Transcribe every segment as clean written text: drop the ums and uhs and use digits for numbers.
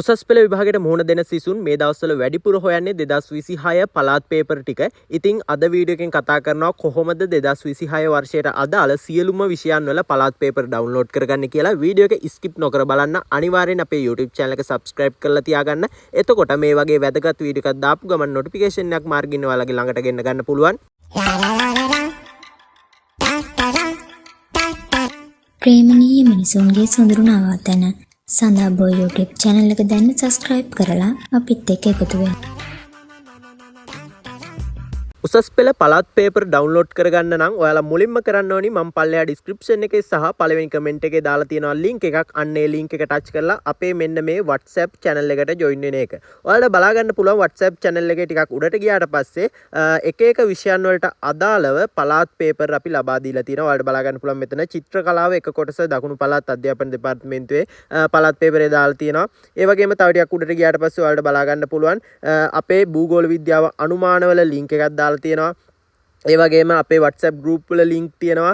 උසස් පෙළ විභාගයට මුහුණ දෙන සිසුන් මේ දවස්වල වැඩිපුර හොයන්නේ 2026 පළාත් පේපර් ටික. ඉතින් අද වීඩියෝ එකෙන් කතා කරනවා කොහොමද 2026 වර්ෂයට අදාළ සියලුම විෂයන් වල පළාත් පේපර් ඩවුන්ලෝඩ් කරගන්නේ කියලා. වීඩියෝ එක ස්කිප් නොකර බලන්න. අනිවාර්යෙන් අපේ YouTube channel එක subscribe කරලා තියාගන්න. එතකොට මේ වගේ වැදගත් වීඩියෝ එකක් දාපු ගමන් නොටිෆිකේෂන් එකක් මාර්ගින් ඔයාලගේ ළඟට ගෙන්න ගන්න පුළුවන්. ප්‍රේමණීය මිනිසුන්ගේ සොඳුරු නවාතැන සඳා බෝ YouTube channel එක දැන්ම subscribe කරලා අපිත් එක්ක එකතු වෙන්න. උසස් පෙළ පළාත් පේපර් ඩවුන්ලෝඩ් කරගන්න නම් ඔයාලා මුලින්ම කරන්න ඕනි මම පල්ලෙහා ඩිස්ක්‍රිප්ෂන් එකේ සහ පළවෙනි කමෙන්ට් එකේ දාලා තියෙනවා ලින්ක් එකක්. අන්න ඒ ලින්ක් එක ටච් කරලා අපේ මෙන්න මේ WhatsApp channel එකට ජොයින් වෙන එක. ඔයාලට බලා ගන්න පුළුවන් WhatsApp channel එකේ ටිකක් උඩට ගියාට පස්සේ එක එක විෂයන් වලට අදාළව පළාත් පේපර් අපි ලබා දීලා තියෙනවා. ඔයාලට බලා ගන්න පුළුවන් මෙතන චිත්‍ර කලාව එක කොටස දකුණු පළාත් අධ්‍යාපන දෙපාර්තමේන්තුවේ පළාත් පේපරේ දාලා තියෙනවා. ඒ වගේම තව ටිකක් උඩට ගියාට පස්සේ ඔයාලට බලා ගන්න පුළුවන් අපේ භූගෝල විද්‍යාව අනුමානවල ලින්ක් එකක් දාලා තියෙනවා. ඒ වගේම අපේ WhatsApp group වල ලින්ක් තියෙනවා.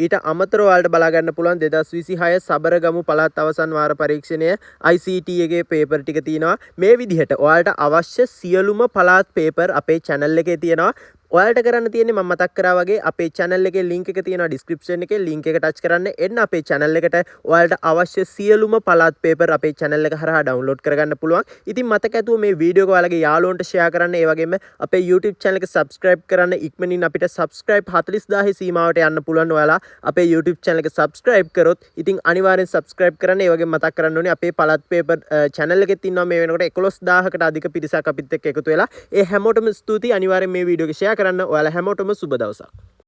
ඊට අමතරව ඔයාලට බලා ගන්න පුළුවන් 2026 සබරගමු පළාත් අවසන් වාර පරීක්ෂණය ICT එකේ පේපර් ටික තියෙනවා. මේ විදිහට ඔයාලට අවශ්‍ය සියලුම පළාත් පේපර් අපේ channel එකේ තියෙනවා. ඔයාලට කරන්න තියෙන්නේ මම මතක් කරා වගේ අපේ channel එකේ link එක තියෙනවා description එකේ. Link එක ටච් කරන්න, එන්න අපේ channel එකට. ඔයාලට අවශ්‍ය සියලුම පළාත් පේපර් අපේ channel එක හරහා ඩවුන්ලෝඩ් කරගන්න පුළුවන්. ඉතින් මතක ඇතුව මේ වීඩියෝ එක ඔයාලගේ යාළුවන්ට ෂෙයා කරන්න. ඒ වගේම අපේ YouTube channel එක subscribe කරන්න. ඉක්මනින් අපිට subscribe 40,000 සීමාවට යන්න පුළුවන් ඔයාලා අපේ YouTube channel එක subscribe කරොත්. ඉතින් අනිවාර්යෙන් subscribe කරන්න. ඒ වගේම මතක් කරන්න ඕනේ අපේ පළාත් පේපර් channel එකෙත් ඉන්නවා මේ වෙනකොට 11,000කට අධික පිරිසක් අපිත් එක්ක එකතු වෙලා. ඒ හැමෝටම ස්තුතියි. අනිවාර්යෙන් මේ වීඩියෝ එක ෂෙයා කරන්න. ඔයාලා හැමෝටම සුබ දවසක්.